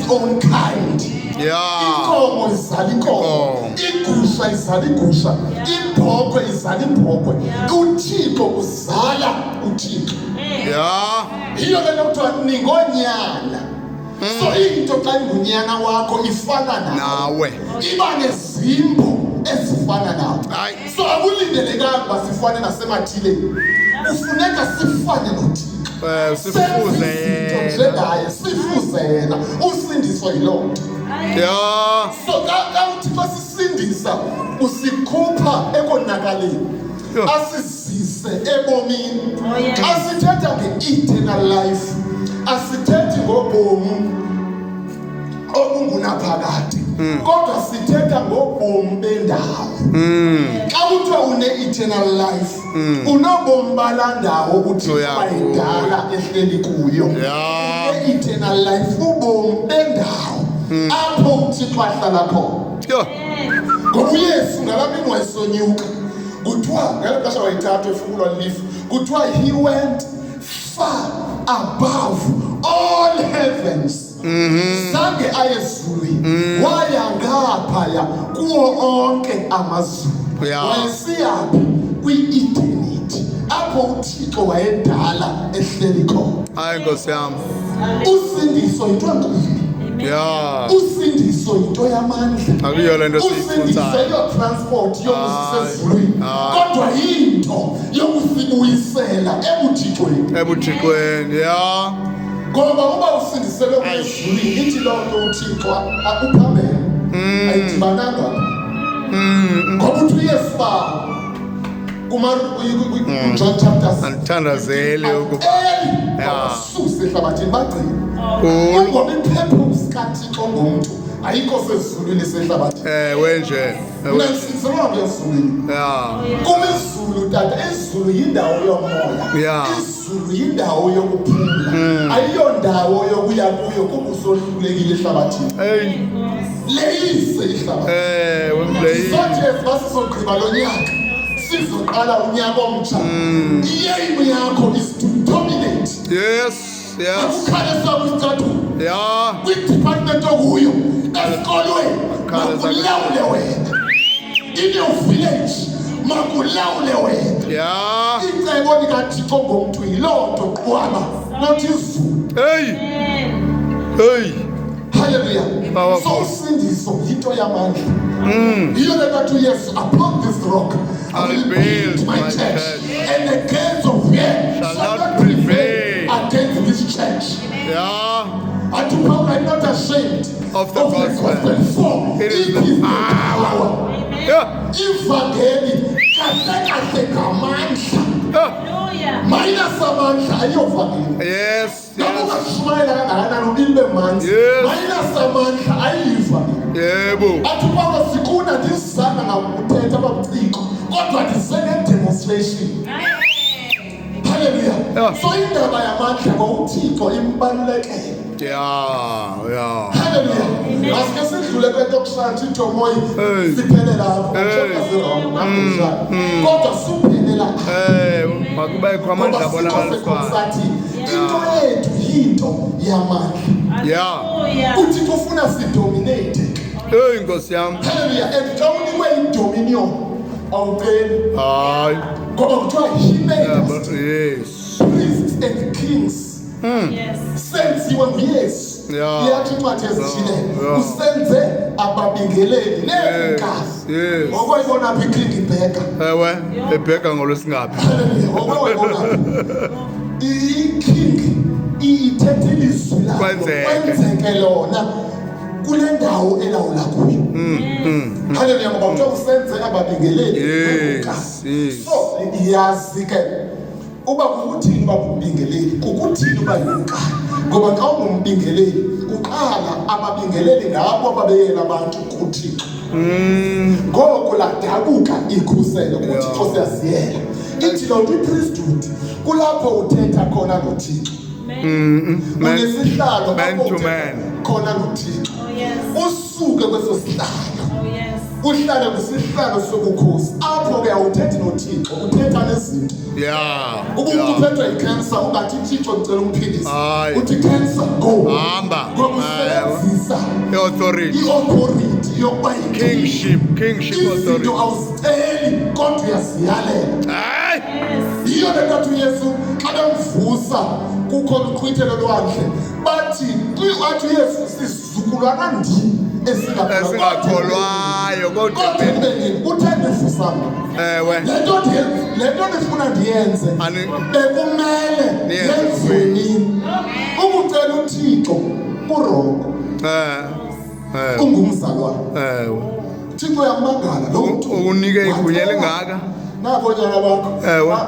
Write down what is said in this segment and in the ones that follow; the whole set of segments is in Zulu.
Its own kind. Inkomo izala inkomo, igusha izala igusha, ibhokhwe izala ibhokhwe. UThixo uzala uThixo. Yiyo le nto kuthiwa ningonyana. So into xa ingunyana wakho ifana nawe, iba nezimbo ezifana nawe. So akulindelekanga uba sifane nasemathileni, kufuneka sifane noThixo. Sifuze yena njengaye, sifuze yena. Usindiso yiloo nto. So xa uThixo sisindisa, usikhupha ekonakaleni, asizise ebomini. Xa sithetha nge-eternal life, asithethi ngobomi obungunaphakade, kodwa sithetha ngobomi bendawo. Xa kuthiwa une-eternal life, unobomi balaa ndawo uThixo wayedala ehleli kuyo. Une-eternal life, ubomi bendawo apho uThixo ahlala khona. Ngoba uYesu ngalaa mini wayesonyuka, kuthiwa ngelo xesha wayethathwa efukulwa lilifu, kuthiwa he went far above all heavens. Zange aye ezulwini, waya ngaphaya kuwo onke amazulu. Wayesiyaphi? Kwi-eternity, apho uThixo wayedala ehleli khona. Hayi, Nkosi yam. Usindiso yinto enkulu. Usindiso yinto yamandla. Akuyo le nto Usindiso siyifunzayo. yiyo transport yokusisa ezulwini, Hayi. kodwa yinto yokusibuyisela ebuthixweni. Ebuthixweni, ya. Ngoba uba usindiselwe ezulwini, ithi loo nto uThixo uphambene, ayidibananga apha. Ngoba uthi uYesu bawo kuJohn chapter 6, Andithandazeli ukuba eli basuse ehlabathini, bagcine. Khulu. Kungoba i-purpose kaThixo ngomntu ayikho sezulwini, sehlabathini. Ewe nje. Mna ndisindiselwa nto ezulwini. Kum izulu, tata, izulu yindawo yomoya. Izulu yindawo yokuphumla, ayiyondawo yokuya kuyo kuba usohlulekile ehlabathini. Hey. Leyise ihlabathi. Ewe, mleyi. Sothi esiba sizogqiba lo nyaka, sizoqala unyaka omtsha, i-aim yakho is to dominate. Akukhale sakho isicathulo kwi-department okuyo esikolweni, Akukhale sakho. makulawule wena. In your village, makulawule wena. Icebo likaThixo ngomntu yiloo nto qwaba, not izulu. Hey. Hey. Haleluya. Powerful. So usindiso yinto yamandla. Yiyo le nto athi uYesu, "Upon this rock I will build my church, church, and the gates of hell shall shall not not prevail prevail against this church." Athi Paul, "I'm not ashamed of the gospel. for It is the the power." Ivangeli kahle kahle ngamandla. Minus amandla ayiyovangeli. Noma ungashumayela kangakanani ubili bemanzi, minus amandla ayiyivangeli. Athi uPawulos, sikuna ndizanga ngakuthetha ababuciko, kodwa ndize nge-demonstration. Haleluya. So indaba yamandla ngouThixo imbalulekele. Haleluya. Masike sidlule kwento yokushaya ithomoyi. Hey. Siphele lapho. Hey. Kodwa suphelela. Makubekho amandla Ngoba abonakaliswayo. sathi into yethu yinto yamandla. UThixo ufuna sidominate. Hey, Nkosi yam. Haleluya. And xa unikwe idominion, awuceli. Hayi. Ngoba kuthiwa he made us priests and kings. Senziwe nguYesu. Iyathi incwadi ezithile, usenze ababingeleli neekumkani. Ngokwayibona phi iking ibheka? Ewe, ebheka ngolwesingaphi. Haleluya. Ngokwayibona phi iking ithethe ilizwi layo, Kwenzeke. kwenzeke lona kule ndawo elawula kuyo. Haleluya. Ngoba kuthiwa usenze ababingeleli neekumkani. So yazi ke uba kukuthini uba ngumbingeleli, kukuthini uba yikumkani. Ngoba xa ungumbingeleli, kuqala ababingeleli ngabo ababeyela abantu kuThixo. Ngoko ladabuka ikhuselo kuThixo, siyaziyela. Ithi loo nto i-priesthood kulapho uthetha khona noThixo. Unesihlalo Man apho to uthetha man. khona noThixo. Usuke kweso sihlalo. Uhlale kwisihlalo sobukhosi. Apho ke awuthethi noThixo, uthetha nezinto. Uba umntu uphethwe yicancer ungathi, Thixo, ndicela umphilise. Hayi. Uthi, "Cancer, go." Hamba. Ngoba usebenzisa I-authority. I-authority yokuba yiking. Kingship Izinto authority. awuziceli kodwa uyaziyalela. Hayi. Yiyo le nto athi uYesu xa bemvusa kukho luqhwithelo lwandle, bathi athi uYesu, "Sizukulwana ndini esingakholwayo kodwa kodwa kube nini uthe ndivusa mna Le nto ndifuna ndiyenze bekumele Niyenze. Yenziwe nini?" Ukucela uThixo ku-wrong. eh eh Ungumzalwane, Thixo uyamangala lo mntu. Ukunike igunya elingaka. Nabo nyana bakho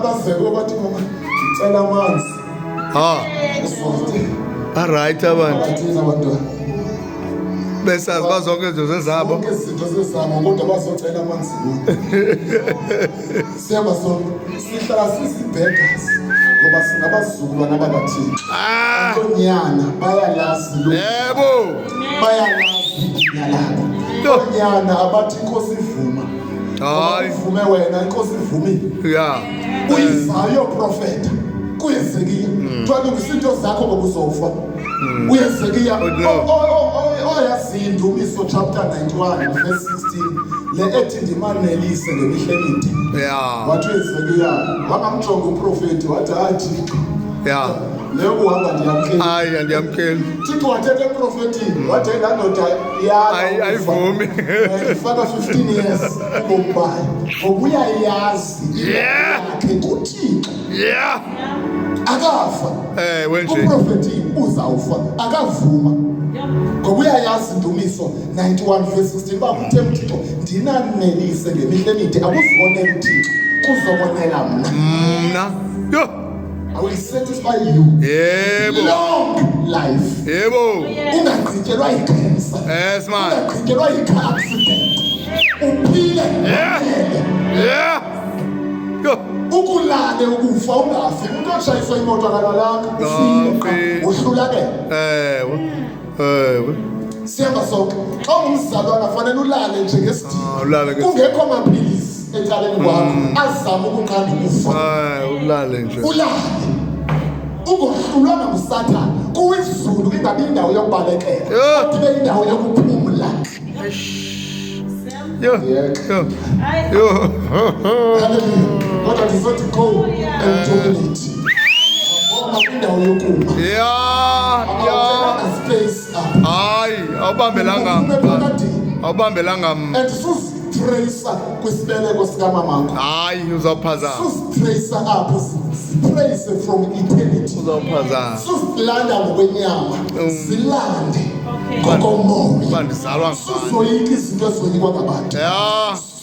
bazeke bathi, "Mama, ndicela amanzi." Ha. Uzote. Alright, abantu. Bathina abantwana. Besazi uba zonke izinto zezabo. Zonke izinto zezabo, kodwa bazocela amanzi kuwe. Siyaba sonke sihlala sizi-beggars ngoba singabazukulwana bakaThixo. Oonyana bayalazi lo bayalazi igunya labo. Oonyana abathi, "Inkosi ivuma." Hayi. Uvume wena, inkosi ivumile. Uyizayo profeta kuYezekiya, kuthiwa lungisa into zakho ngoba uzofa. UYezekiya Oh, no. oyaziyo iNdumiso chapter 91 verse 16, le ethi, "Ndimanelise ngemihla emide." Wathi uYezekiya, wangamjonga umprofeti, wathi, "Hayi Thixo, leyo kuhamba ndiyamkela." Hayi, andiyamkeli. Thixo wathetha emprofetini, wathi laa ndoda yala Ayi- ukufa. Ayivumi. Ifaka 15 years ubomi bayo ngoba uyayazi yakhe kuThixo. Akafa. Ewe nje. Uprofeti uzawufa, akavuma ngoba uyayazi iNdumiso 91 verse 16 uba kuthe uThixo, "Ndinanelise ngemihla emide." Akuzikonela uThixo, kuzokonela mna. Mna yho. I will satisfy you long life. Ungagqityelwa yicancer, Yes, man. ungagqityelwa yi-car accident, uphile wanele. Yho. Ukulale ukufa ungafi. Umntu otshayiswa imoto akalalanga, ufile qha, Ufile. uhlulakele. ewe ewe Sihamba sonke. Xa ungumzalwana fanele ulale njengesidingo. Ah, ulale ngesidingo. Kungekho maphilisi ecaleni kwakho azama ukunqanda ukufa. Ulale nje. Ulale ungohlulwa ngusathane. Kuwizulu ingabi indawo yokubalekela, Yho. kodwa ibe indawo yokuphumla. Yho. Yeka. Yho. Yho. Hallelujah. Kodwa ndizothi go and dominate ngoba kwindawo yokuma awucelanga space apha. Hayi, awubambelanga Uphume mva. phakadini. Awubambelanga mva. And suzitreyisa kwisibeleko sikamamakho. Hayi, uzawuphazama. Suzitreyisa apho, zitreyise from eternity. Uzawuphazama. Suzilanda ngokwenyama, zilande ngokomoya. Uba ndizalwa ngubani. Suzoyika izinto ezoyikwa ngabantu.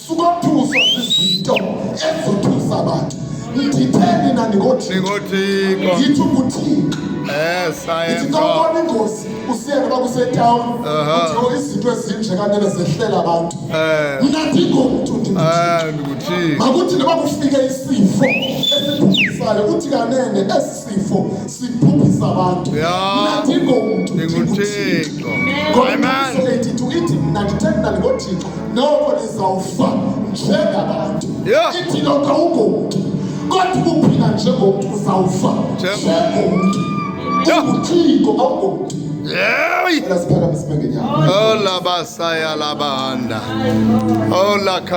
Sukothuswa zizinto ezothusa abantu. Nditheni na? Ndingothixo. Ningothixo. Yithi unguThixo. Yes, I Ithi am xa God. ubona ingozi usiye noba kusetawuni, uthi, "Oh, izinto ezinje kanene zehlela abantu. Mna ndingomntu, ndinguThixo." Ndinguthixo. Makuthi noba kufike isifo esibhubhisayo, uthi kanene esi sifo sibhubhisa abantu. Mna ndingomntu, ndinguThixo. Ndinguthixo. Ngoba Amen. 82 ithi, "Mna ndithe mna ndingoThixo, noko nizawufa njengabantu." Ithi loo nto awungomntu, kodwa ubuphila njengomntu uzawufa njengomntu. UnguThixo, awungomntu. Hey! Cela siphakamise ngenyawo. Ola basaya labanda. Ola.